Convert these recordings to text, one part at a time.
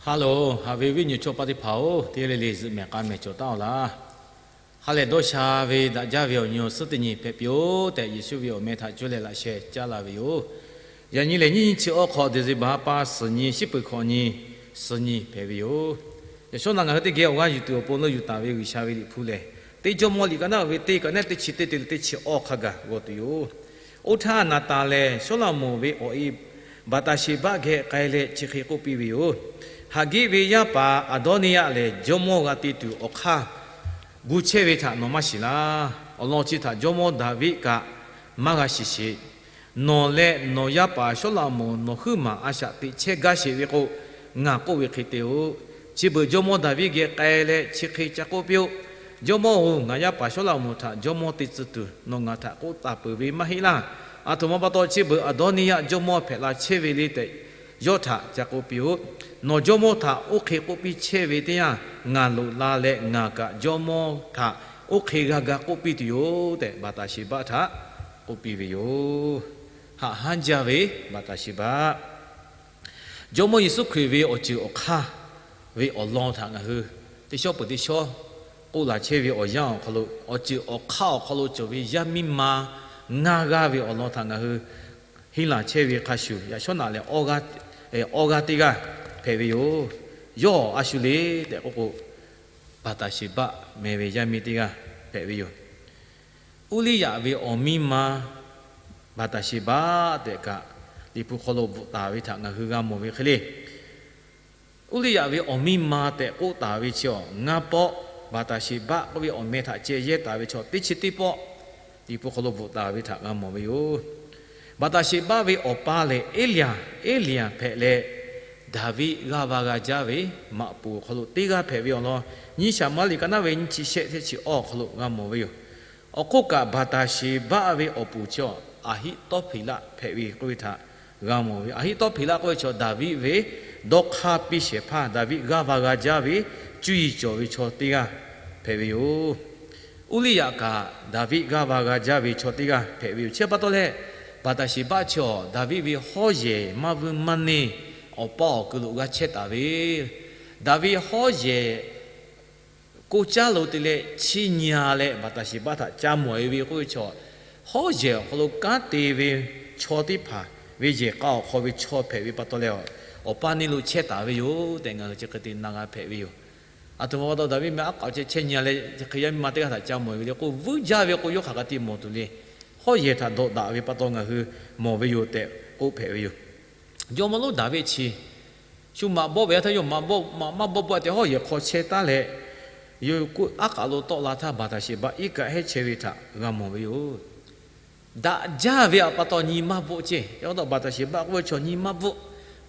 Ha loˬ, haꞈ ve viˉ nyi chaw paˆ teˇ hpaˍ-oˬ, teˇ g'aˇ le le zuhꞈ mehˍ k'a mehˍ cawˬ taˉ-oˬ laˇ. Ha lehˬ dawˇ sha ve daꞈ jaˇ ve awˬ nyi awˬ suhˉ teˇ nyi hpehꞈ piˇ-oˆ tehꞈ, Yeˍsuˆ ve awˬ meh htaꞈ cuˇ leh laꞈ sheh caˉ la ve yoˬ. Yaꞈ nyi lehˬ, nyiˇ nyi chi awˇ hk'awꞈ December ha pa suhˍ nyi, shiˉ peuˬ hkawꞈ nyi suhˍ nyi hpehꞈ ve yoˬ. Yaꞈ shawˉ naꞈ ngaˬ hui teˇ geh awˬ g'aˇ yuˬ tuˬ awˬ pon leuˆ yuˬ taˍ ve G'uiˬsha ve Liꞈ hpu lehˬ, teˇ Jawˇmawˇ liꞈ ka naˉ ve teˇ ka naˉ teˇ chi teˇ te leh teˇ chi awˇ hk'a gaˬ g'aw tuˬ yoˬ. Oˇ htaˇ, Naˍtanˍ lehˬ Sawˉlaꞈmonˍ ve awˬ e Baˍtaˍsheˍbaˆ geh k'ai leh chi hk'e k'oˆ piˇ ve yoˬ. Haˍgeˆ ve yaˇ paˍ Aˍdawˇniˇyaˆ lehˬ, jawˇmawˇ g'a te tuˬ awˬ hk'aˇ gu chehˇ ve htaꞈ nawˬ maˇ shiˍ laˇ. Awˬ lawn chi htaꞈ jawˇmawˇ Daˍviˆ kaꞈ maˇ g'a shiˍ sheˍ. Nawˬ leh nawˬ yaˇ paˍ Sawˉlaꞈmonˍ nawˬ huiˉ maˬ a shaꞈ teꞈ chehˇ gaˇ sheˍ ve k'o, ngaˬ k'oˆ ve hk'e te-oˬ. Chi beuꞈ jawˇmawˇ Daˍviˆ geh k'ai leh chi hk'e ca k'oˆ piˇ-oˆ. Jawˇmawˇ-oˬ, ngaˬ yaˇ paˍ Sawˉlaꞈmonˍ htaꞈ jawˇmawˇ te tcuh tuˬ nawˬ ngaˬ htaꞈ k'oˆ taˍ peuˬ ve maˇ heˆ laˇ. Aˬ htoꞈ ma pa taw chi beuꞈ Aˍdawˇniˇyaˆ jawˇmawˇ hpehꞈ la chehˇ ve le tehꞈ yawˇ htaꞈ ca k'oˆ piˇ-oˆ. Nawˬ jawˇmawˇ htaꞈ oˇ hk'e k'oˆ piˇ chehˇ ve teˇ yanˇ, ngaˬ loꞈ la leh ngaˬ kaꞈ jawˇmawˇ htaꞈ oˇ hk'e g'a ga k'oˆ piˇ tuˬ yoˬ tehꞈ, Baˍtaˍsheˍbaˆ htaꞈ k'oˆ piˇ ve yoˬ. Haꞈ hanˉ jaˇ ve Baˍtaˍsheˍbaˆ. Jawˇmawˇ Yeˍsuˆ Hkriꞈ ve awˬ ceuˬ awˬ hk'aˇ ve awˬ lawn htaꞈ ngaˬ hui teˇ shawˉ peuˬ teˇ shawˉ k'oˆ laˬ chehˇ ve awˬ yanˇ awˬ hk'aw lo, awˬ ceuˬ awˬ hk'aˇ awˬ hk'aw lo cawˬ ve yaˇ miˇ ma ngaˇ g'aˇ ve awˬ lawn htaꞈ ngaˬ hui henˇ laˬ chehˇ ve hk'a shuˍ, yaꞈ shawˉ naꞈ lehˬ awˇ g'aˇ teˇ g'aˇ hpehꞈ ve yoˬ. Yawˇ a shu le tehꞈ k'oˆ k'o, Baˍtaˍsheˍbaˆ meh ve yaˇ miˇ teˇ g'aˇ hpehꞈ ve yoˬ. Uˇliˇyaꞈ ve awˬ miˇ ma Baˍtaˍsheˍbaˆ tehꞈ kaꞈ, Liꞈ hpu hk'aw lo bvuhꞈ taˍ ve htaꞈ ngaˬ hui g'a mawˬ ve hk'e le. Uˇliˇyaꞈ ve awˬ miˇ ma tehꞈ k'oˆ taˍ ve chi awˬ, ngaˇ pawˆ Baˍtaˍsheˍbaˆ k'oˆ ve awˬ meh htaꞈ ceh yehˇ taˍ ve chaw teˇ chi teˇ pawˆ Liꞈ hpu hk'aw lo bvuhꞈ taˍ ve htaꞈ g'a mawˬ ve yoˬ. Baˍtaˍsheˍbaˆ ve awˬ pa lehˬ Eˇliˍaˍ, Eˇliˍaˍ hpehꞈ leh, Daˍviˆ g'aˇ va g'a jaˇ ve maꞈ poˍ awˬ hk'aw lo teˇ g'aˇ hpehꞈ ve awˬ lawn, nyiˇ Saˍmo-eˍlaˆ liꞈ ka naˉ ve nyiˇ chi shehˆ teˇ chi awˇ awˬ hk'aw lo g'a mawˬ ve yoˬ. Awˬ hk'oˆ kaꞈ, Baˍtaˍsheˍbaˆ ve awˬ puˍ chi awˬ, Aˍhiˆtawˇhpeˍlaˆ hpehꞈ ve k'oˆ ve htaꞈ g'a mawˬ ve. Aˍhiˆtawˇhpeˍlaˆ k'oˆ ve chaw Daˍviˆ ve dawˇ hk'aˇ piˇ shehˍ hpaˇ, Daˍviˆ g'aˇ va g'a jaˇ ve cuˇ yiˍ cawˬ ve chaw teˇ g'aˇ hpehꞈ ve yoˬ. Uˇliˇyaꞈ kaꞈ Daˍviˆ g'aˇ va g'a jaˇ ve chaw teˇ g'aˇ hpehꞈ ve yoˬ. Chi pa taw leh, Baˍtaˍsheˍbaˆ chi awˬ, Daˍviˆ ve hawˉ yehˬ maˇ vuiˇ maˇ neˇ awˬ pa awˬ kuiˬ lo g'a chehˇ taˍ ve, Daˍviˆ hawˉ yehˬ ko caˉ lo te leh chiˇ nyi-a leh Baˍtaˍsheˍbaˆ htaꞈ ca mawˬ-e ve k'oˆ ve chaw, hawˉ yehˬ awˬ hk'aw lo kanˉ te ve chaw teˇ hpaˍ ve yehˬ k'a awˬ hk'aw ve chaw hpehꞈ ve pa taw leh, awˬ pa neˇ lo chehˇ taˍ ve yoˬ tehꞈ ngaˬ hui chi hk'e te na g'a hpehꞈ ve yoˬ. Aˬ htoꞈ ma pa taw Daˍviˆ meh aˉ k'aꞈ ceh chehˇ nyi-a leh, chi hk'e yaˇ miˇ ma teˇ g'aˇ htaꞈ ca mawˬ-e ve le k'o, vuiˇ jaˇ ve k'o yawˇ hk'aˬ hk'e te mawˬ tuˬ le. Hawˉ yehˬ htaꞈ dawꞈ daꞈ ve pa taw ngaˬ hui mawˬ ve yoˬ tehꞈ k'oˆ hpehꞈ ve yoˬ. Jawˇmawˇ lonˉ Daˍviˆ chi shu maꞈ bawˆ ve htaˇ yawˇ maꞈ bawˆ, maꞈ maˇ bawˆ bawˆ tehꞈ hawˉ yehˬ hk'aw chehˇ taˉ leh, yawˇ k'oˆ aˉ k'aꞈ lo tawˆ la htaˇ Baˍtaˍsheˍbaˆ iˉ kaˆ hehˉ chehˇ ve htaꞈ g'a mawˬ ve yoˬ. Daꞈ jaˇ ve awˬ pa taw nyi maˇ bvuhˆ ceˇ. Yaꞈ hk'aˇ taw Baˍtaˍsheˍbaˆ k'oˆ ve chaw nyi maˇ bvuhˆ.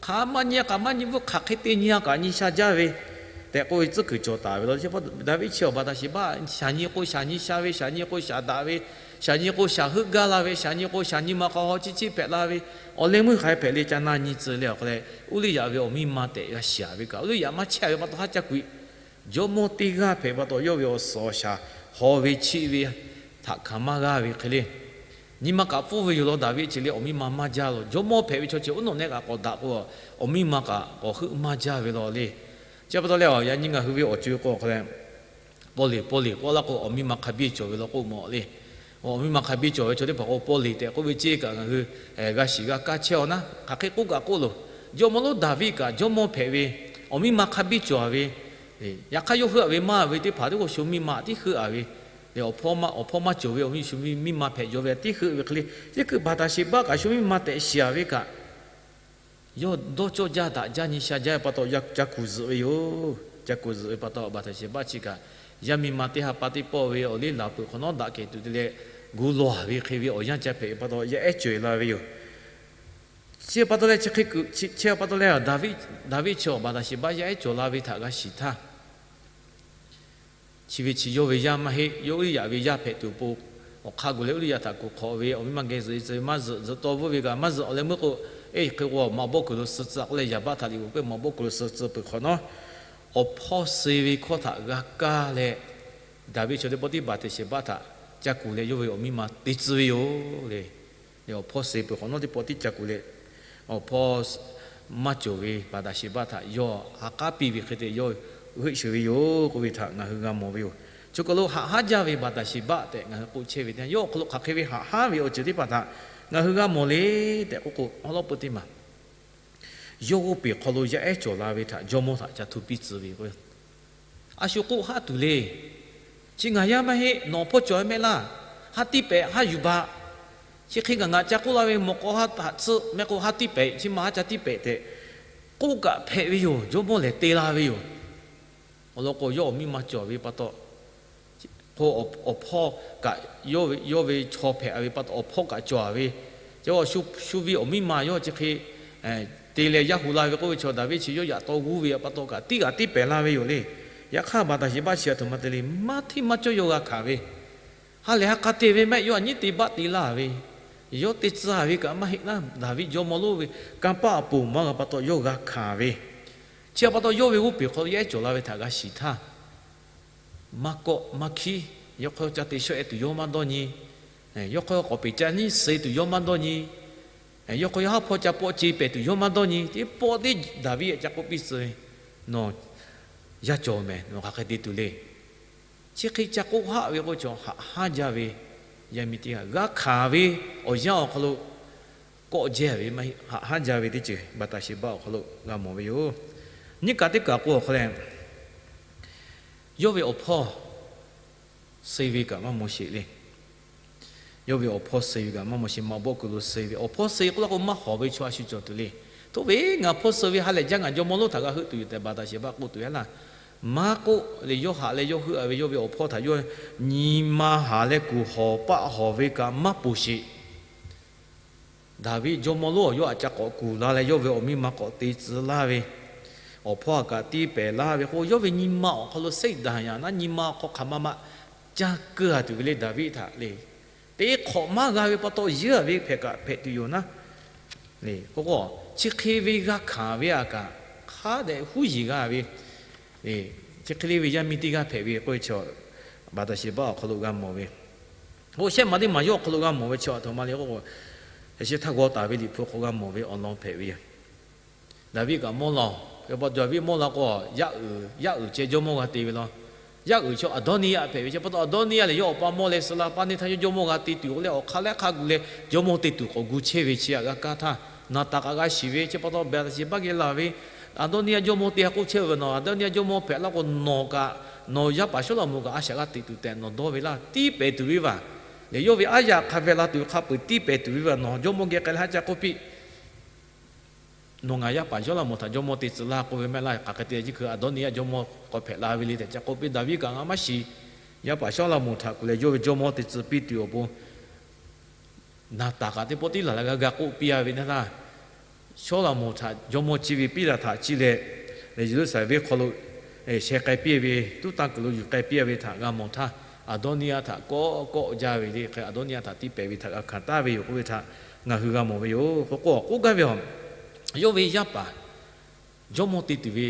Hk'aˬ maˇ nyi, hk'aˬ maˇ nyi bvuhˆ, hk'aˬ hk'e te nyi-a kaꞈ nyi sha jaˇ ve tehꞈ k'oˆ ve tcuhˉ kuiˬ cawˬ taˍ ve law. Daˍviˆ chi awˬ Baˍtaˍsheˍbaˆ shaˍ nyi k'o shaˍ nyi sha ve, shaˍ nyi k'o shaˍ daꞈ ve, shaˍ nyi k'o shaˍ heuˆ gaˇ la ve, shaˍ nyi k'o shaˍ nyi ma hk'aw haw chiˇ chiˇ hpehꞈ la ve, awˬ leh meuˇ hk'aˬ hk'e hpehꞈ le ca na nyi tcuh leh awˬ hk'aw leh, Uˇliˇyaꞈ ve awˬ miˇ ma tehꞈ g'a shiˍ-a ve kaꞈ, Uˇliˇyaꞈ maˇ chehˇ ve pa taw haˉ ca kuiˬ. Jawˇmawˇ teˇ g'aˇ hpehꞈ pa taw yawˇ ve awˬ suhˍ awˬ shaˍ haw ve chiˆ ve htaꞈ hkanˍ maˇ g'aˇ ve hk'e le. Nyi ma kaꞈ pfuhˇ ve yoˬ law. Daˍviˆ chi lehˬ awˬ miˇ ma maˇ jaˇ law. Jawˇmawˇ hpehꞈ ve chaw ceuˬ uˉ nawꞈ nehˆ kaꞈ k'awꞈ daꞈ k'o, awˬ miˇ ma kaꞈ k'awꞈ heuˆ maˇ jaˇ ve law le. Chi pa taw leh, yaꞈ nyi ngaˬ hui ve awˬ co-e k'o hk'aw leh, Pawˇleˍ, Pawˇleˍ k'oˆ laˇ k'o, awˬ miˇ ma hk'a biˇ cawˬ ve law k'oˆ mawˬ le. Awˬ miˇ ma hk'a biˇ cawˬ ve chaw teˇ hpaˍ k'o Pawˇleˍ tehꞈ k'oˆ ve ceˇ kaꞈ ngaˬ hui g'a shiˍ g'a kaˇ chehˇ-aw naˉ, hk'aˬ hk'e k'oˆ kaꞈ k'oˆ loˬ. Jawˇmawˇ lonˉ Daˍviˆ kaꞈ jawˇmawˇ hpehꞈ ve, awˬ miˇ ma hk'a biˇ cawˬ-a ve, yaꞈ hk'aˇ yawˇ heuˆ-a ve maˇ ve teˇ hpaˍ teˇ k'o shu miˇ ma tiˉ heuˆ-a ve, awˬ hpaw maˇ cawˬ ve awˬ miˇ miˇ ma hpehꞈ jaw ve tiˉ heuˆ ve hk'e le. Chi hkui Baˍtaˍsheˍbaˆ kaꞈ shu miˇ ma tehꞈ shiˍ-a ve kaꞈ, yawˇ dawˇ cawˇ jaˇ daꞈ jaˇ nyi sha jaˇ ve pa taw ca kuˬ zuhꞈ ve yoˬ. Ca kuˬ zuhꞈ ve pa taw Baˍtaˍsheˍbaˆ chi kaꞈ, yaˇ miˇ ma teˇ ha pa teˇ pawˆ ve awˬ liˇ laˬ peuˬ hk'awꞈ nawˉ daꞈ kehˬ tuˬ te leh gu lawˬ ve hk'e ve awˬ yanˇ ca hpehꞈ ve pa taw yaˇ ehˉ cawˬ-e la ve yoˬ. Chi pa taw leh chi hk'e kuiˬ chi hpehꞈ pa taw leh, Daˍviˆ chi awˬ Baˍtaˍsheˍbaˆ yaˇ ehˉ cawˬ la ve htaꞈ g'a shiˍ htaˇ, chi ve chi yawˇ ve yaˇ maˇ heˆ. Yawˇ Uˇliˇyaꞈ ve yaˇ hpehꞈ tuˬ awˬ pon awˬ hk'aˇ gu leh Uˇliˇyaꞈ htaꞈ kuˬ hk'awꞈ ve, awˬ miˇ ma geh zuhꞈ-e tcuh ve maˇ zuhꞈ, zuhꞈ taw vuiˇ ve kaꞈ maˇ zuhꞈ. Awˬ leh meuˇ k'o, eˬ hk'e k'o maꞈ bawˆ kuiˬ lo suh tcuh k'oˆ leh, yaˍ baˆ htaꞈ liꞈ bvuhꞈ k'o maꞈ bawˆ kuiˬ lo suh tcuh peuˬ hk'awꞈ nawˉ, awˬ hpawˇ suh ve hkawˇ htaꞈ g'a kaˇ leh, Daˍviˆ chaw teˇ pawˆ tiˉ Baˍtaˍsheˍbaˆ htaꞈ ca kuˬ leh yawˇ ve awˬ miˇ ma te tcuh ve yoˬ le. Awˬ hpawˇ suh peuˬ hk'awꞈ nawˉ teˇ pawˆ tiˉ ca kuˬ leh, awˬ hpawˇ maˇ cawˬ ve Baˍdaˍsheˍbaˆ htaꞈ yawˇ ha k'aˉ piˇ ve hk'e te yawˇ g'euˆ sheuˍ ve yoˬ k'oˆ ve htaꞈ ngaˬ hui g'a mawˬ ve yoˬ. Chi kaˬ lo haꞈ haˉ jaˇ ve Baˍdaˍsheˍbaˆ tehꞈ ngaˬ hui k'oˆ chehˇ ve teˇ yanˇ, yawˇ awˬ hk'aw lo hk'aˬ hk'e ve haꞈ haˉ ve awˬ ceuˬ teˇ hpaˍ htaꞈ ngaˬ hui g'a mawˬ le tehꞈ k'oˆ k'o, awˉ lawˉ peu teˇ maˬ yawˇ g'oˇ peˬ hk'aw lo yaˇ ehˉ cawˬ la ve htaꞈ jawˇmawˇ htaꞈ ca hto piˇ tcuh ve yoˬ. A shu k'oˆ haˉ tuˬ le. Chi ngaˬ yaˇ maˇ heˆ, nawˬ hpawˇ cawˬ mehˆ laˇ. Haˉ tiˉ pehꞈ, haˉ yuˬ baꞈ. Chi hk'e ngaˬ ngaˬ ca k'oˆ laˇ ve mawꞈ k'aw haˉ htaꞈ tsuhˆ mehˆ k'o, haˉ tiˉ pehꞈ, chi ma haˉ ca tiˉ pehꞈ tehꞈ k'oˆ kaꞈ hpehꞈ ve yoˬ. Jawˇmawˇ lehˬ te la ve yoˬ. Awˬ lawn k'o, yawˇ awˬ miˇ ma cawˬ ve pa taw, k'o, awˬ hpawˇ kaꞈ yawˇ ve chaw hpehꞈ ve pa taw, awˬ hpawˇ kaꞈ cawˬ ve. Chi shu ve awˬ miˇ ma yawˇ chi hk'e te leh yaˇ hu la ve k'oˆ ve chaw, Daˍviˆ chi yawˇ yaꞈ taw g'uˇ ve pa taw kaꞈ tiˉ g'aꞈ tiˉ pehˍ la ve yoˬ le. Yaꞈ hk'aˇ, Baˍdaˍsheˍbaˆ chi aˬ htoꞈ ma te le, maˇ hteˇ maˇ cawˇ yawˇ g'a hkanˍ ve, ha lehˬ ha k'a te ve mehˆ yawˇ aꞈ nyiˉ te baˆ te laˇ ve, yawˇ te tcuh ve kaꞈ maˇ heˆ naˉ, Daˍviˆ jawˇmawˇ lonˉ ve kanˇ paˆ awˬ pon maˇ g'a pa taw yawˇ g'a hkanˍ ve, chi pa taw yawˇ ve g'oˇ peˬ hk'aw lo yaˇ ehˉ cawˬ la ve htaꞈ g'a shiˍ htaˇ, maˇ kawˆ maˇ hkiˉ, yawˇ hk'aw ca te shawˆ e tuˬ yawˇ maˇ dawˇ nyi, yawˇ hk'aw k'awꞈ peˬ ca nyiˉ suh tuˬ yawˇ maˇ dawˇ nyi, yawˇ hk'aw yawˇ haˉ hpawˇ ca pawˆ ce pehˍ tuˬ yawˇ maˇ dawˇ nyi. Teˇ pawˆ teˇ Daˍviˆ ca k'oˆ piˇ tcuh ve, Nawˬ yaˇ cawˬ mehˍ, nawˬ hk'aˬ hk'e te tuˬ le. Chi hk'e ca k'oˆ haˆ ve k'o, chaw haꞈ haˉ jaˇ ve yaˇ miˇ teˇ g'aˇ g'a hkanˍ ve awˬ yanˇ awˬ hk'aw lo kawˆ jehˇ ve maˇ heˆ, haꞈ haˉ jaˇ ve teˇ ceuˬ Baˍdaˍsheˍbaˆ awˬ hk'aw lo g'a mawˬ ve yoˬ. Nyiˇ kaꞈ teˇ kaꞈ k'o awˬ hk'aw leh, yawˇ ve awˬ hpawˇ suh ve kaꞈ maˇ mawˬ sheˍ le. Yawˇ ve awˬ hpawˇ suh ve kaꞈ maˇ mawˬ sheˍ, maꞈ bawˆ kuiˬ lo suh ve. Awˬ hpawˇ suh k'oˆ laˇ k'o maˇ hawˍ ve chaw a shu cawˬ tuˬ le. Htoꞈ ve ngaˬ hpawˇ suh ve ha lehˬ jaˇ, ngaˬ jawˇmawˇ lonˉ htaꞈ g'a heuˆ tuˬ yoˬ tehꞈ Baˍdaˍsheˍbaˆ k'oˆ tuˬ yaˇ laˇ. Maˇ k'oˆ le, yawˇ haꞈ leh yawˇ heuˆ a ve yawˇ ve awˬ hpawˇ htaꞈ yawˇ nyi ma haˍ leh kuˬ hawˬ paˆ hawˬ ve kaꞈ maˇ poˬ sheˍ. Daˍviˆ jawˇmawˇ lonˉ awˬ yawˇ aꞈ ca k'awꞈ kuˬ la leh yawˇ ve awˬ miˇ ma k'awꞈ te tcuh laˇ ve, awˬ hpawˇ aꞈ kaꞈ tiˇ pehˍ laˇ ve k'o, yawˇ ve nyi ma awˬ hk'aw lo sehˉ daꞈ yaꞈ naˉ, nyi ma awˬ hk'aw hk'aˬ ma ma ca keu a tuˬ ve le. Daˍviˆ htaꞈ le, teˇ hk'awꞈ maˇ g'a ve pa taw yeuˇ a ve hpehꞈ kaꞈ hpehꞈ tuˬ yoˬ naˉ. K'o k'o, chi hk'e ve g'a hkanˍ ve aꞈ kaꞈ hk'a dehꞈ huˉ yeˬ g'a ve, chi hk'e le ve yaˇ miˇ teˇ g'aˇ hpehꞈ ve k'oˆ ve chaw, Baˍdaˍsheˍbaˆ awˬ hk'aw lo g'a mawˬ ve. K'o shehˆ maˬ teˇ maˬ yawˇ awˬ hk'aw lo g'a mawˬ ve chaw aˬ htoꞈ ma le k'o, yaꞈ sheh htaˇ g'aw taˍ ve Liꞈ hpu hk'aw g'a mawˬ ve awˬ lawn hpehꞈ ve yoˬ. Daˍviˆ kaꞈ mawˇ laˇ-oˬ. Yaꞈ pa Daˍviˆ mawˇ la k'o, yaˇ uiˍ, yaˇ uiˍ ceh jawˇmawˇ g'a te ve law. Yaˇ uiˍ chaw Aˍdawˇniˇyaˆ hpehꞈ ve. Chi pa taw Aˍdawˇniˇyaˆ lehˬ yawˇ awˬ pa mawˇ leh suh la pa neˇ htaˇ yawˇ jawˇmawˇ g'a te tuˬ k'oˆ leh awˬ hk'aˇ laiˉ hk'aˇ gu leh jawˇmawˇ te tuˬ k'awꞈ gu chehˇ ve chi aꞈ g'a kaˇ htaˇ, Naˍtaˍ kaꞈ g'a shiˍ ve. Chi pa taw Baˍdaˍsheˍbaˆ geh laˬ ve, Aˍdawˇniˇyaˆ jawˇmawˇ te ha k'oˆ chehˇ ve, Nawˬ Aˍdawˇniˇyaˆ jawˇmawˇ hpehꞈ laˇ k'o, nawˬ kaꞈ, nawˬ yaˇ paˍ Sawˉlaꞈmonˍ kaꞈ a shaꞈ g'a teꞈ tuˬ tehꞈ nawˬ dawˇ ve laˇ. Tiˇ pehˍ tuˬ ve vaˬ lehˬ, yawˇ ve aˉ yaꞈ hk'a ve la tuˬ hk'a peu-eˬ tiˇ pehˍ tuˬ ve vaˬ nawˬ jawˇmawˇ geh k'ai leh haˉ ca k'oˆ piˇ. Nawˬ ngaˬ yaˇ paˍ Sawˉlaꞈmonˍ htaꞈ jawˇmawˇ te tcuh laˇ k'oˆ ve mehˆ laˇ. Hk'aˬ hk'e te leh, Aˍdawˇniˇyaˆ jawˇmawˇ k'awꞈ hpehꞈ la ve le tehꞈ ca k'oˆ piˇ. Daˍviˆ kaꞈ ngaˬ maˇ shiˍ. Yaˇ paˍ Sawˉlaꞈmonˍ htaꞈ kuˬ leh yawˇ ve jawˇmawˇ te tcuh piˇ tuˬ awˬ pon Naˍtaˍ kaꞈ teˇ pawˆ tiˉ laˬ leh g'a ga k'oˆ piˇ a ve teˇ htaˇ, Sawˉlaꞈmonˍ htaꞈ jawˇmawˇ chi ve piˇ laˬ htaꞈ chi leh, Yeˍruˆsaˍlehnˍ venˇ hk'aw lo sheh k'ai piˇ ve, tuˉ tanˇ kuiˬ lo yuˬ k'ai piˇ a ve htaꞈ g'a mawˬ htaˇ, Aˍdawˇniˇyaˆ htaꞈ kawˆ kawˆ jaˇ ve le. Hk'e Aˍdawˇniˇyaˆ htaꞈ tiˇ pehˍ ve htaꞈ g'a hkanˍ taˍ ve yoˬ k'oˆ ve htaꞈ ngaˬ hui g'a mawˬ ve yoˬ. K'o k'o k'oˆ gaˇ ve a, yawˇ ve yaˇ paˍ jawˇmawˇ te tuˬ ve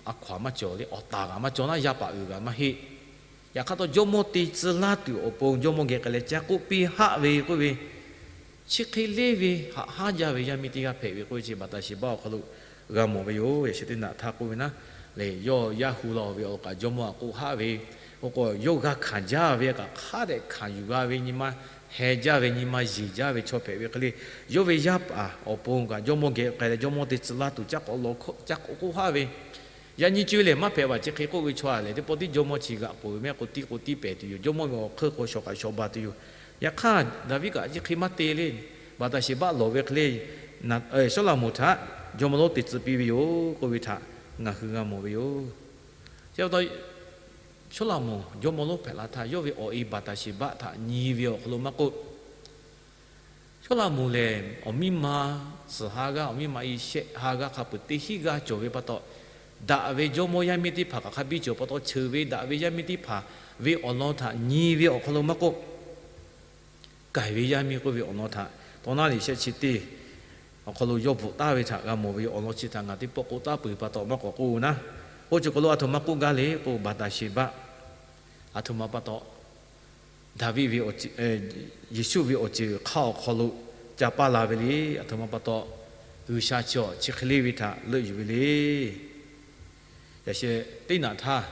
a hkaw-anˬ maˇ cawˬ le. Awˬ taˍ g'aꞈ maˇ cawˬ naˉ, yaˇ paˍ uiˍ g'aꞈ maˇ heˆ. Yaꞈ hk'aˇ taw jawˇmawˇ te tcuh laˇ tuˬ awˬ pon jawˇmawˇ geh k'ai leh ca k'oˆ piˇ haˆ ve k'oˆ ve, chi hk'e leˇ ve haꞈ haˉ jaˇ ve yaˇ miˇ teˇ g'aˇ hpehꞈ ve k'oˆ ve chi Baˍdaˍsheˍbaˆ awˬ hk'aw lo g'a mawˬ ve yoˬ. Yaꞈ sheh teˇ naꞈ htaˇ k'oˆ ve naˉ, lehˬ yawˇ yaˇ hu la ve awˬ kaꞈ jawˇmawˇ aꞈ k'oˆ haˆ ve, k'o k'o yawˇ g'a hkanˍ jaˇ ve kaꞈ hk'a dehꞈ hkanˍ yuˬ g'a ve nyi ma heh jaˇ ve, nyi ma yeˬ jaˇ ve chaw hpehꞈ ve hk'e le, yawˇ ve yaˇ paˍ awˬ pon kaꞈ jawˇmawˇ geh k'ai leh jawˇmawˇ te tcuh laˇ tuˬ ca k'awꞈ lawˬ hkawˇ ca k'awꞈ k'oˆ haˆ ve, yaꞈ nyi co e lehˬ maˇ hpehꞈ vaˬ. Chi hk'e k'oˆ ve chaw a lehˬ, teˇ pawˆ tiˉ jawˇmawˇ chi g'aꞈ k'oˍ ve mehˆ k'o tiˉ k'o tiˉ pehˍ tuˬ yoˬ. Jawˇmawˇ ve awˬ hk'eunˇ k'o shawˍ kaꞈ shawˍ ba tuˬ yoˬ. Yaꞈ hk'aˇ Daˍviˆ kaꞈ chi hk'e maˇ te le. Baˍdaˍsheˍbaˆ lawˬ ve hk'e le, Sawˉlaꞈmonˍ htaꞈ jawˇmawˇ lonˉ te tcuh piˇ ve yoˬ k'oˆ ve htaꞈ ngaˬ hui g'a mawˬ ve yoˬ. Chi pa taw Sawˉlaꞈmonˍ jawˇmawˇ lonˉ hpehꞈ la htaˇ yawˇ ve awˬ e Baˍdaˍsheˍbaˆ htaꞈ nyi ve awˬ hk'aw lo maˇ k'oˆ, Sawˉlaꞈmonˍ lehˬ awˬ miˇ ma suhˍ ha g'aˇ, awˬ miˇ ma i shehˆ ha g'aˇ hk'a peuˬ teˇ hinˉ g'aˇ cawˬ ve pa taw, daꞈ ve jawˇmawˇ yaˇ miˇ teˇ hpaˍ hk'aˬ hk'a biˇ cawˬ pa taw, cheuˬ ve daꞈ ve yaˇ miˇ teˇ hpaˍ ve awˬ lawn htaꞈ nyi ve awˬ hk'aw lo maˇ k'oˆ, k'aiˬ ve yaˇ miˇ k'oˆ ve awˬ lawn htaꞈ taw naˉ liꞈ shehˆ chi teˇ awˬ hk'aw lo yawˇ bvuhꞈ taˍ ve htaꞈ g'a mawˬ ve yoˬ. Awˬ lawn chi htaꞈ ngaˬ teˇ pawˆ k'oˆ taˍ peuˬ pa taw maˇ k'awꞈ k'oˆ naˉ. K'o chi hk'aw lo aˬ htoꞈ ma k'oˆ gaˇ le k'o, Baˍdaˍsheˍbaˆ aˬ htoꞈ ma pa taw Daˍviˆ ve, Yeˍsuˆ ve awˬ ceuˬ hk'aˇ awˬ hk'aw lo ca paˇ la ve le. Aˬ htoꞈ ma pa taw G'uiˬsha chi awˬ chi hk'e le ve htaꞈ leuˆ yuˬ ve le. Yaꞈ sheh teˇ naꞈ htaˇ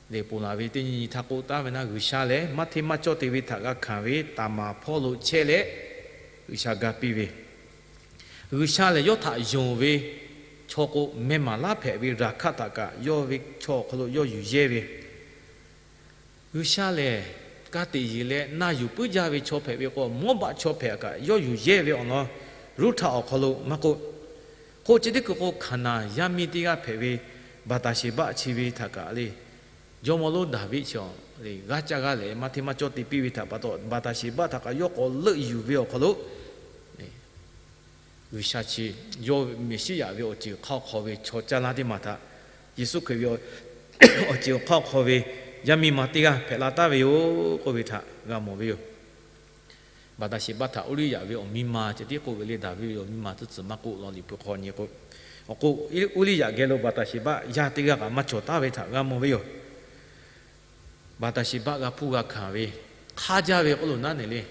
lehˬ, ponˬ laˬ ve teˇ nyi nyi htaˇ k'oˆ taˉ ve naˆ, G'uiˬsha lehˬ maˇ hteˇ maˇ cawˇ te ve htaꞈ g'a hkanˍ ve taˍ maˍ hpawˇ lo chehˇ leh, G'uiˬsha ga piˇ ve, G'uiˬsha lehˬ yawˇ htaꞈ yonˍ ve chaw k'o, meh maˍ laˇ hpehꞈ ve raˍ hkaˆ htaꞈ kaꞈ yawˇ ve chaw awˬ hk'aw lo yawˇ yuˬ yehˇ ve, G'uiˬsha lehˬ ka tiꞈ yeˬ leh na yuˬ puiˉ jaˇ ve chaw hpehꞈ ve k'o, Mawˇbaˆ chaw hpehꞈ kaꞈ yawˇ yuˬ yehˇ ve awˬ lawn Ruˇhtaꞈ awˬ hk'aw lo maˇ k'oˆ, k'oˆ chi teˇ hkui k'o, Hkaˍnanˍ yaˇ miˇ teˇ g'aˇ hpehꞈ ve Baˍtaˍsheˍbaˆ chi ve htaꞈ kaꞈ le, jawˇmawˇ lonˉ Daˍviˆ chi g'aˇ caˇ g'aˇ leh maˇ hteˇ maˇ cawˇ te piˇ ve htaꞈ pa taw, Baˍtaˍsheˍbaˆ htaꞈ kaꞈ yawˇ k'awꞈ leuˆ yuˬ ve awˬ hk'aw lo G'uiˬsha chi yawˇ Meˍsiˉyaꞈ ve awˬ ceuˬ hk'aˇ awˬ hk'aw ve chaw caˇ laˇ teˇ maˬ htaꞈ, Yeˍsuˆ Hkriꞈ ve awˬ ceuˬ awˬ hk'aˇ awˬ hk'aw ve yaˇ miˇ ma teˇ g'aˇ hpehꞈ la taˍ ve yoˬ k'oˆ ve htaꞈ g'a mawˬ ve yoˬ. Baˍtaˍsheˍbaˆ htaꞈ Uˇriˇyaꞈ ve awˬ miˇ ma ceh tiˉ k'oˆ ve le, Daˍviˆ ve awˬ miˇ ma teˇ tcuhˍ maˇ k'oˆ law, Liꞈ hpu hk'aw nyi k'o, awˬ k'o, Uˇriˇyaꞈ geh lo Baˍtaˍsheˍbaˆ yaˇ teˇ g'aˇ kaꞈ maˇ cawˬ taˍ ve htaꞈ g'a mawˬ ve yoˬ. Baˍtaˍsheˍbaˆ g'a hpuˇ g'a hkanˍ ve hk'aˇ jaˇ ve k'oˆ lo naˉ neˬ le.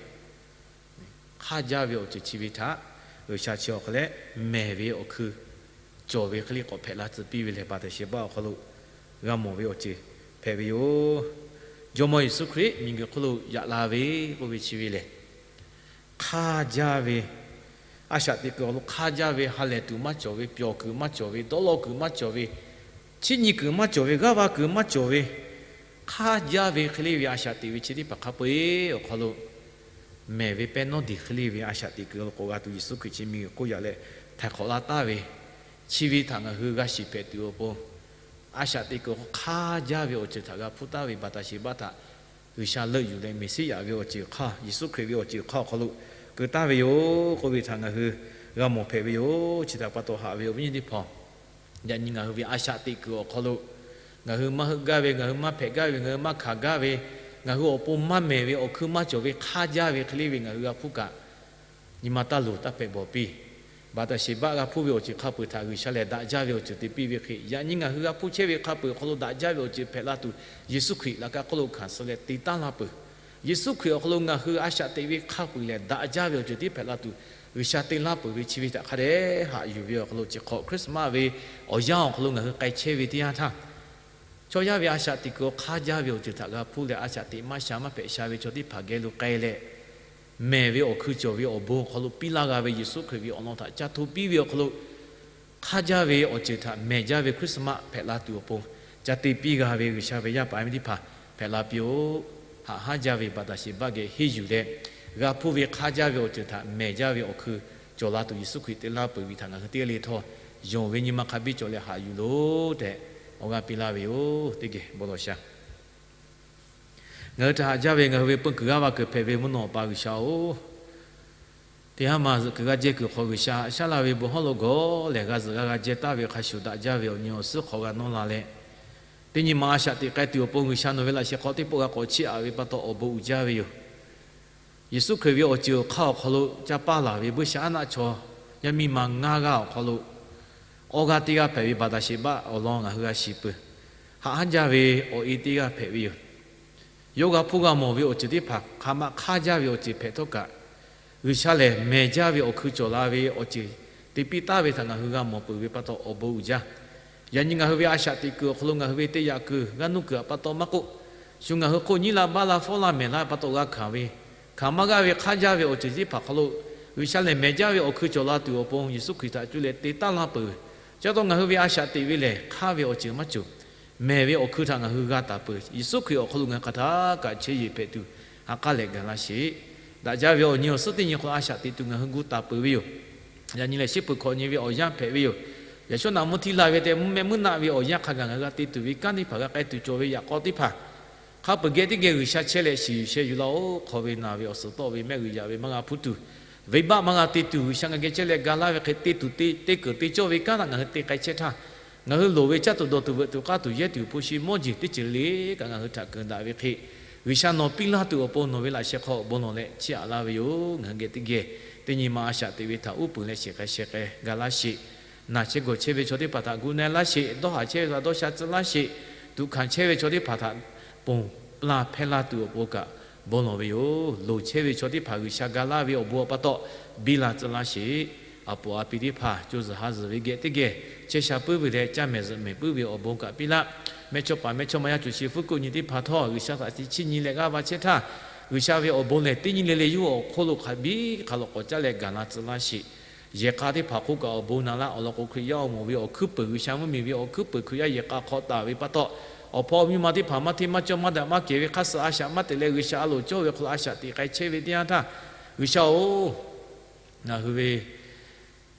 Hk'aˇ jaˇ ve awˬ ceuˬ chi ve htaꞈ G'uiˬsha chi awˬ hk'aw leh mehˬ ve awˬ hkui cawˬ ve hk'e le k'awꞈ hpehꞈ la tcuh piˇ ve lehˬ, Baˍtaˍsheˍbaˆ awˬ hk'aw lo g'a mawˬ ve awˬ ceuˬ hpehꞈ ve yoˬ. Jawˇmawˇ Yeˍsuˆ Hkriꞈ miˬguiˬ hk'oˆ lo yaꞈ la ve k'oˆ ve chi ve lehˬ, hk'aˇ jaˇ ve, a shaꞈ teꞈ kuiˬ awˬ hk'aw lo hk'aˇ jaˇ ve, ha lehˬ tuˬ maˇ cawˬ ve, pyawˬ kuiˬ maˇ cawˬ ve, dawˇ law kuiˬ maˇ cawˬ ve, chiˇ nyi kuiˬ maˇ cawˬ ve, g'aˇ va kuiˬ maˇ cawˬ ve, hk'aˇ jaˇ ve hk'e le ve a shaꞈ teꞈ ve chi teˇ hpaˍ hk'a peu-eˬ awˬ hk'aw lo mehˬ ve pehˇ nawˉ diˬ hk'e le ve a shaꞈ teꞈ kuiˬ awˬ hk'aw lo k'awꞈ g'a tuˬ Yeˍsuˆ Hkriꞈ chi miˬguiˬ hk'oˆ yaꞈ leh htaiˍ hk'awꞈ la taˍ ve, chi ve htaꞈ ngaˬ hui g'a shiˍ hpehꞈ tuˬ awˬ pon, a shaꞈ teꞈ kuiˬ awˬ hk'aˇ jaˇ ve awˬ ceuˬ htaꞈ g'a hpuˇ taˍ ve Baˍtaˍsheˍbaˆ htaꞈ G'uiˬsha leuˆ yuˬ leh Meˍsiˉyaꞈ ve awˬ ceuˬ hk'aˇ, Yeˍsuˆ Hkriꞈ ve awˬ ceuˬ hk'aˇ awˬ hk'aw lo keu taˍ ve yoˬ k'oˆ ve htaꞈ ngaˬ hui g'a mawˬ hpehꞈ ve yoˬ. Chi htaꞈ pa taw haꞈ ve awˬ viˉ nyi teˇ hpaˍ, yaꞈ nyi ngaˬ hui ve a shaꞈ teꞈ kuiˬ awˬ hk'aw lo ngaˬ hui maˇ heuˆ gaˇ ve, ngaˬ hui maˇ hpehꞈ gaˇ ve, ngaˬ hui maˇ hkanˍ gaˇ ve, ngaˬ hui awˬ pon maˇ mehˬ ve awˬ hkui maˇ cawˬ ve hk'aˇ jaˇ ve hk'e le ve ngaˬ hui g'a hpuˇ kaꞈ, nyi ma taˇ luˬ taˇ hpehꞈ bawˬ piˇ. Baˍtaˍsheˍbaˆ g'a hpuˇ ve awˬ ceuˬ hk'a peu-eˬ htaꞈ G'uiˬsha lehˬ daꞈ jaˇ ve awˬ ceuˬ te piˇ ve hk'e, yaꞈ nyi ngaˬ hui g'a hpuˇ chehˇ ve hk'a peu-eˬ awˬ hk'aw lo daꞈ jaˇ ve awˬ ceuˬ hpehꞈ la tuˬ, Yeˍsuˆ Hkriꞈ laꞈ ka hk'oˆ lo hkanˍ suh leh te taˉ laˇ peuˬ. Yeˍsuˆ Hkriꞈ awˬ hk'aw lo ngaˬ hui a shaꞈ teꞈ ve hk'a peu-eˬ lehˬ daꞈ jaˇ ve awˬ ceuˬ tiˉ hpehꞈ la tuˬ, G'uiˬsha te laˇ peuˬ ve chi ve htaꞈ hk'a dehꞈ haꞈ yuˬ ve awˬ hk'aw lo chi hk'awꞈ Christmas ve awˬ yanˇ awˬ hk'aw lo ngaˬ hui k'ai chehˇ ve teˇ yanˇ htaˇ, chaw yaˇ ve a shaꞈ teꞈ kuiˬ awˬ hk'aˇ jaˇ ve awˬ ceuˬ htaꞈ g'a hpuˇ leh a shaꞈ teꞈ maˇ sha maˇ hpehꞈ sha ve chaw teˇ hpaˍ geh lo k'ai leh, mehˬ ve awˬ hkui cawˬ ve awˬ bon awˬ hk'aw lo piˇ laˇ g'a ve Yeˍsuˆ Hkriꞈ ve awˬ lawn htaꞈ ca hto piˇ ve awˬ hk'aw lo, hk'aˇ jaˇ ve awˬ ceuˬ htaꞈ mehˬ jaˇ ve Christmas hpehꞈ la tuˬ awˬ pon ca te piˇ g'a ve G'uiˬsha ve yaˇ paˍ yaˇ miˇ teˇ hpaˍ hpehꞈ la piˇ-oˆ. Haꞈ haˉ jaˇ ve Baˍtaˍsheˍbaˆ geh henˇ yuˬ leh, g'a hpuˇ ve hk'aˇ jaˇ ve awˬ ceuˬ htaꞈ mehˬ jaˇ ve awˬ hkui cawˬ la tuˬ Yeˍsuˆ Hkriꞈ te laˇ peuˬ ve htaꞈ ngaˬ hui teˇ g'aˇ le htawˇ, yonˍ ve nyi ma hk'a biˇ cawˬ leh haꞈ yuˬ loˬ tehꞈ awˬ g'aˇ piˇ laˇ ve yoˬ. Teˇ geh bon lawˬ sha. Ngaˬ hui htaꞈ haꞈ jaˇ ve ngaˬ hui ve peu kuiˬ g'aˇ va kuiˬ hpehꞈ ve mvuhˇ naw awˬ pa G'uiˬsha-oˬ, teˇ haˉ ma zuhꞈ kuiˬ g'aˇ jehˇ kuiˬ hk'aw G'uiˬsha haꞈ shaˉ laˇ ve bon hawˉ lo gawˬ lehˬ, g'a zuhꞈ g'a g'a jehˇ taˍ ve hk'a shuˍ daꞈ jaˇ ve awˬ nyi awˬ suhˉ hk'aw g'a nawˇ la leh, teˇ nyi ma a shaꞈ teꞈ k'ai tuˬ awˬ pon G'uiˬsha nawˬ ve laꞈ sheh hk'aw teˇ pawˆ g'a k'awꞈ chiˇ aꞈ ve pa taw awˬ bon uiˍ jaˇ ve yoˬ. Yeˍsuˆ Hkriꞈ ve awˬ ceuˬ awˬ hk'aˇ awˬ hk'aw lo ca paˇ laˬ ve buiˇshaˆaˉnaˆ chaw yaˇ miˇ ma ngaˇ g'aˇ awˬ hk'aw lo awˇ g'aˇ teˇ g'aˇ hpehꞈ ve Baˍtaˍsheˍbaˆ awˬ lawn ngaˬ hui g'a shiˍ peuˬ. Haꞈ haˉ jaˇ ve awˬ e teˇ g'aˇ hpehꞈ ve yoˬ. Yawˇ g'a hpuˇ g'a mawˬ ve awˬ ceuˬ teˇ hpaˍ hk'aˬ ma hk'aˇ jaˇ ve awˬ ceuˬ hpehꞈ htawˇ kaꞈ, G'uiˬsha lehˬ mehˬ jaˇ ve awˬ hkui cawˬ la ve awˬ ceuˬ te piˇ taˍ ve htaꞈ ngaˬ hui g'a mawˬ peuˬ ve pa taw awˬ bon uiˍ jaˇ. Yaꞈ nyi ngaˬ hui ve a shaꞈ teꞈ kuiˬ awˬ hk'aw lo ngaˬ hui ve teˇ yaꞈ kuiˬ g'aˇ nuˇ kuiˬ pa taw maˇ k'oˆ, shu ngaˬ hui hk'oˆ nyiˉ la baˆ la fawˉ la mehˬ la pa taw g'a hkanˍ ve, hkanˍ maˇ g'aˇ ve hk'aˇ jaˇ ve awˬ ceuˬ teˇ hpaˍ hk'aw lo, G'uiˬsha lehˬ mehˬ jaˇ ve awˬ hkui cawˬ la tuˬ awˬ pon Yeˍsuˆ Hkriꞈ htaꞈ cuˇ leh te taˍ laˇ peuˬ. Chi pa taw ngaˬ hui ve a shaꞈ teꞈ ve lehˬ hk'aˇ ve awˬ ceuˬ maˇ cawˬ. Mehˬ ve awˬ hkui htaꞈ ngaˬ hui g'a taˍ peuˬ. Yeˍsuˆ Hkriꞈ awˬ hk'aw lo ngaˬ hui hk'aˬ htaˇ kaꞈ cheˇ yeˬ hpehꞈ tuˬ ha k'aˉ leh gaˬ laˇ sheˍ. Daꞈ jaˇ ve awˬ nyi awˬ suhˉ teˇ nyi hk'aw lo a shaꞈ teꞈ tuˬ ngaˬ hui gu taˍ peuˬ ve yoˬ. Yaꞈ nyi lehˬ, shiˉ peuˬ hkawꞈ nyi ve awˬ yanˇ hpehꞈ ve yoˬ. Yaꞈ shawˉ naꞈ mvuhˇ htiˇ la ve tehꞈ mvuhˇ mehˆ mvuhˇ naˆ ve awˬ yanˇ hk'a gaˬ ngaˬ hui g'a te tuˬ ve kanˉ teˇ hpaˍ g'a k'ai tuˬ cawˬ ve yaꞈ k'aw teˇ hpaˍ, hk'a peu-eˬ geh teˇ geh G'uiˬsha chehˇ leh shiˍ yuˬ sheh yuˬ laˇ-oˬ. Hk'aw ve naˬ ve awˬ suhˍ tawˆ ve mehˆ g'uiˬ yaꞈ ve maˇ g'a hpuˇ tuˬ, venˇbaˆ maˇ g'a te tuˬ, G'uiˬsha ngaˬ geh chehˇ leh ga laˇ ve hk'e te tuˬ te keunˍ te cawˇ ve kanˉ htaꞈ ngaˬ hui te k'ai chehˇ htaˇ, ngaˬ hui loˍ ve caˇ tuˬ dawˬ tuˬ veuꞈ tuˬ k'aˇ tuˬ yehˇ tuˬ hpu shi mawˇ jeˬ teˇ ceuˬ le kaꞈ ngaˬ hui htaꞈ keunˍ daꞈ ve hk'e, G'uiˬsha nawˬ piˇ laˇ tuˬ awˬ pon nawˬ ve laꞈ sheh hk'aw bon lawˬ leh chiˇ aꞈ laˇ ve yoˬ. Ngaˬ hui geh teˇ geh teˇ nyi ma a shaꞈ teꞈ ve htaꞈ uˉ peunˍ leh shehˍ k'ai shehˍ k'ai gaˬ laˇ sheˍ. Naˬ chehˇ gawˬ chehˇ ve chaw teˇ hpaˍ htaꞈ gu na laˇ sheˍ. Dawˇ haˍ chehˇ ve htaꞈ dawˇ sha tcuh laˇ sheˍ. Tuꞈ hkanˍ chehˇ ve chaw teˇ hpaˍ htaꞈ ponˬ la hpehˇ laˇ tuˬ awˬ pon kaꞈ bon lawˬ ve yoˬ. Loˍ chehˇ ve chaw teˇ hpaˍ G'uiˬsha ga laˇ ve awˬ bon awˬ pa taw biˇ la tcuh laˇ sheˍ. A poˍ a pi teˇ hpaˍ co zuhˬ ha zuhˬ ve geh teˇ geh chehˇ sha puiˉ ve leh, caˇ mehˍ zuhꞈ mehˍ puiˉ ve awˬ bon kaꞈ piˇ laˇ. Mehˇchawˇ paˍ mehˇchawˇma yaˇ co shi fuˉ kuˆ nyi teˇ hpaˍ htawˇ, G'uiˬsha htaꞈ tiꞈ chiˇ nyi leh g'aˇ va chehˇ htaˇ, G'uiˬsha ve awˬ bon lehˬ teˇ nyi le le yawˇ hui awˬ hk'oˆ lo hk'a biˉ hk'a lawꞈ k'awꞈ caˉ leh gaˬ la tcuh laˇ sheˍ. Yehˬ k'a teˇ hpaˍ hk'oˆ kaꞈ awˬ bon naꞈ laˇ. Awˬ lawn k'o, Hkriꞈ yaˇ awˬ moˍ ve awˬ hkuiˉ peuˬ, G'uiˬsha mvuhˇmiˬ ve awˬ hkuiˉ peuˬ, Hkriꞈ yaˇ yehˬ k'a hk'aw taˍ ve pa taw, awˬ hpawˇ awˬ miˇ ma teˇ hpaˍ maˇ hteˇ maˇ cawˇ maˇ daꞈ maˇ kehˬ ve hk'aˇ suh a shaꞈ maˇ te leh, G'uiˬsha a loˍ cawˇ ve hk'aw lo a shaꞈ teꞈ k'ai chehˇ ve teˇ yanˇ htaˇ, G'uiˬsha-oˬ, ngaˬ hui ve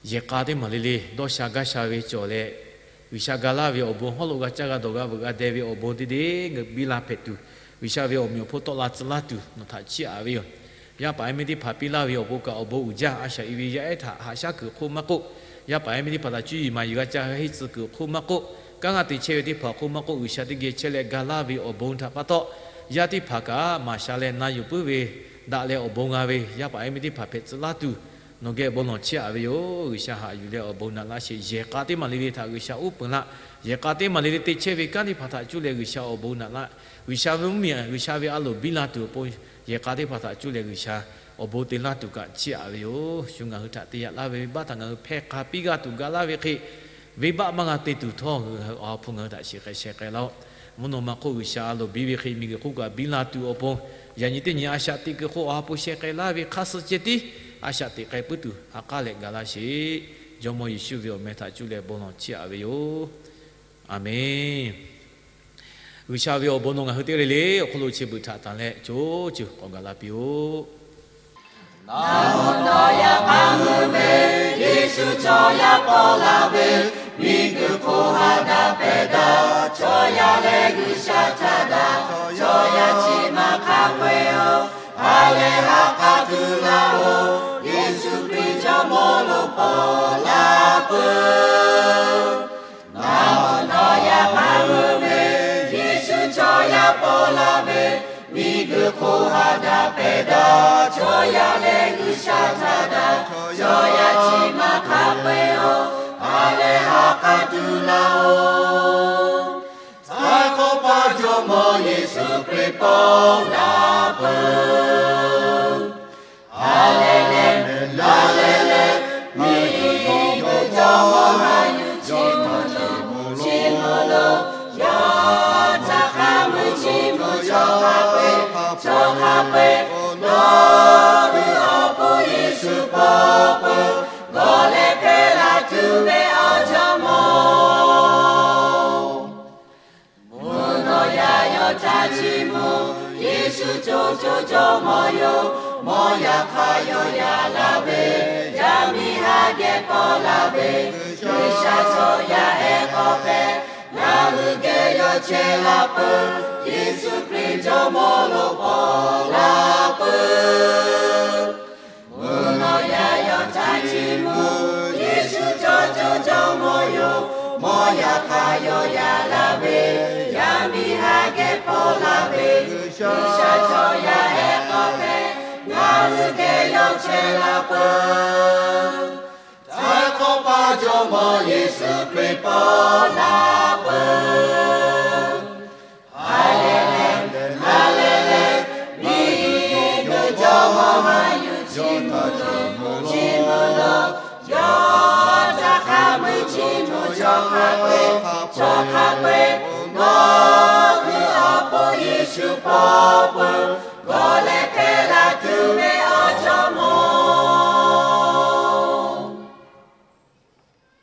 yehˬ k'a teˇ maˬ le le dawˇ sha gaˇ sha ve cawˬ leh, G'uiˬsha ga laˇ ve awˬ bon, hawˉ lo g'a caˇ g'a dawˬ g'a veuꞈ g'a deh ve awˬ bon teˇ deˇ ngaˬ hui biˇ la hpehꞈ tuˬ, G'uiˬsha ve awˬ meꞈ awˬ hponˇ tawˆ la tcuh laˇ tuˬ nawˬ htaꞈ chiˇ aꞈ ve yoˬ. Yaˇ paˍ yaˇ miˇ teˇ hpaˍ piˇ laˇ ve awˬ bon kaꞈ awˬ bon uiˍ jaˇ. A shaꞈ i ve yaˇ ehˉ htaꞈ haꞈ shaˉ kuiˬ hk'oˆ maˇ k'oˆ, yaˇ paˍ yaˇ miˇ teˇ hpaˍ htaꞈ cuˇ yiˍ maˍ yiˍ g'a ca g'a henˇ tcuh kuiˬ hk'oˆ maˇ k'oˆ, kanˉ g'aˇ te chehˇ ve teˇ hpaˍ hk'oˆ maˇ k'oˆ, G'uiˬsha teˇ geh chehˇ leh ga laˇ ve awˬ bon htaꞈ pa taw, yaˇ teˇ hpaˍ kaꞈ maˍ sha leh na yuˬ puiˉ ve, daꞈ leh awˬ bon g'a ve yaˇ paˍ yaˇ miˇ teˇ hpaˍ hpehꞈ tcuh laˇ tuˬ, nawˬ geh bon lawˬ chiˇ aꞈ ve yoˬ. G'uiˬsha haꞈ yuˬ leh awˬ bon naꞈ laˇ sheˍ. Yehˬ k'a teˇ maˬ le le htaꞈ G'uiˬsha uˉ peunˍ laˇ. Yehˬ k'a teˇ maˬ le le te chehˇ ve kanˉ teˇ hpaˍ htaꞈ cuˇ leh G'uiˬsha awˬ bon naꞈ laˇ. G'uiˬsha ve mvuhˇmiˬ, G'uiˬsha ve a loˍ biˇ la tuˬ awˬ pon, yehˬ k'a teˇ hpaˍ htaꞈ cuˇ leh G'uiˬsha awˬ bon te laˇ tuˬ kaꞈ chiˇ aꞈ ve yoˬ. Shu ngaˬ hui htaꞈ te yaꞈ laˇ ve venˇbaˆ htaꞈ ngaˬ hui hpehˇ hk'a piˇ g'a tuˬ ga laˇ ve hk'e, venˇbaˆ maˇ g'a te tuˬ htawˇ, ngaˬ hui awˬ ha hpu ngaˬ hui htaꞈ shiˍ k'ai sheh k'ai laˇ-oˆ. Mvuhˇ naw ma hk'oˆ G'uiˬsha a loˍ biˇ ve hk'e, miˬguiˬ hk'oˆ kaꞈ biˇ la tuˬ awˬ pon, yaꞈ nyi teˇ nyi a shaꞈ teꞈ kuiˬ hk'oˆ awˬ ha hpu sheh k'ai laˇ ve hk'aˇ suh ceh tiˉ a shaꞈ teꞈ k'ai puiˉ tuˬ ha k'aˉ leh ga laˇ sheˍ. Jawˇmawˇ Yeˍsuˆ ve awˬ meh htaꞈ cuˇ leh bon lawˬ chiˇ aꞈ ve yoˬ. Aˬmenˍ. G'uiˬsha ve awˬ bon nawˬ ngaˬ hui teˇ g'aˇ le le awˬ hk'oˆ lo chi beuꞈ htaꞈ tanˬ leh co ceuˬ k'awꞈ gaˬ la piˇ-oˆ. Nawˬ hui nawˬ yaꞈ k'aˉ meuˇ ve Yeˍsuˆ chaw yaˇ paw la ve, miˬguiˬ hk'oˆ ha daꞈ pehˬ daꞈ chaw yaˇ leh G'uiˬsha htaꞈ daꞈ chaw yaˇ chi ma hk'a peu-eˬ-oˬ, ha lehˬ ha k'a tuˬ laˇ-oˬ, Yeˍsuˆ Hkriꞈ Jawˇmawˇ lo paw la peuˬ. Nawˬ hui nawˬ yaꞈ k'aˉ meuˇ ve Yeˍsuˆ chaw yaˇ paw la ve, miˬguiˬ hk'oˆ ha daꞈ pehˬ daꞈ chaw yaˇ leh G'uiˬsha htaꞈ daꞈ chaw yaˇ chi ma hk'a peu-eˬ-oˬ, ha lehˬ ha k'a tuˬ laˇ-oˬ, Htaiˍ hk'awꞈ pa Jawˇmawˇ Yeˍsuˆ Hkriꞈ paw la peuˬ. Aˬ lehˬ lehˬ, aˬ lehˬ lehˬ, miˬguiˬ Jawˇmawˇ ha yuˬ chi mvuhˇ lo, chi mvuhˇ lo, yawˇ htaꞈ hk'a meuˇ chi mvuhˇ chaw hk'a peu-eˬ, chaw hk'a peu-eˬ, nawˬ hui awˬ pon Yeˍsuˆ paw peuˬ, g'awˬ leh hpehˇ la tuˬ ve awˬ Jawˇmawˇ. Mvuhˇ naw yaˇ yawˇ htaꞈ chiˇ mvuh, Yeˍsuˆ co co Jawˇmawˇ yoˬ. Mawˇ yaꞈ hk'aˇ yawˇ yaꞈ la ve, yaˇ miˇ haꞈ geh paw la ve, G'uiˬsha chaw yaˇ ehˉ k'awꞈ hpehꞈ, ngaˬ hui geh yawˇ chehˇ la peuˬ. Yeˍsuˆ Hkriꞈ Jawˇmawˇ lo paw la peuˬ. Mvuhˇ naw yaˇ yawˇ htaꞈ chiˇ mvuh, Yeˍsuˆ co co Jawˇmawˇ yoˬ. Mawˇ yaꞈ hk'aˇ yawˇ yaꞈ la ve, yaˇ miˇ haꞈ geh paw la ve, G'uiˬsha chaw yaˇ ehˉ k'awꞈ hpehꞈ, ngaˬ hui geh yawˇ chehˇ la peuˬ. Htaiˍ hk'awꞈ pa Jawˇmawˇ Yeˍsuˆ Hkriꞈ paw la peuˬ. Aˬ lehˬ lehˬ, aˬ lehˬ lehˬ, miˬguiˬ Jawˇmawˇ ha yuˬ chi mvuhˇ lo, chi mvuhˇ lo, yawˇ htaꞈ hk'a meuˇ chi mvuhˇ chaw hk'a peu-eˬ, chaw hk'a peu-eˬ, nawˬ hui awˬ pon Yeˍsuˆ paw peuˬ.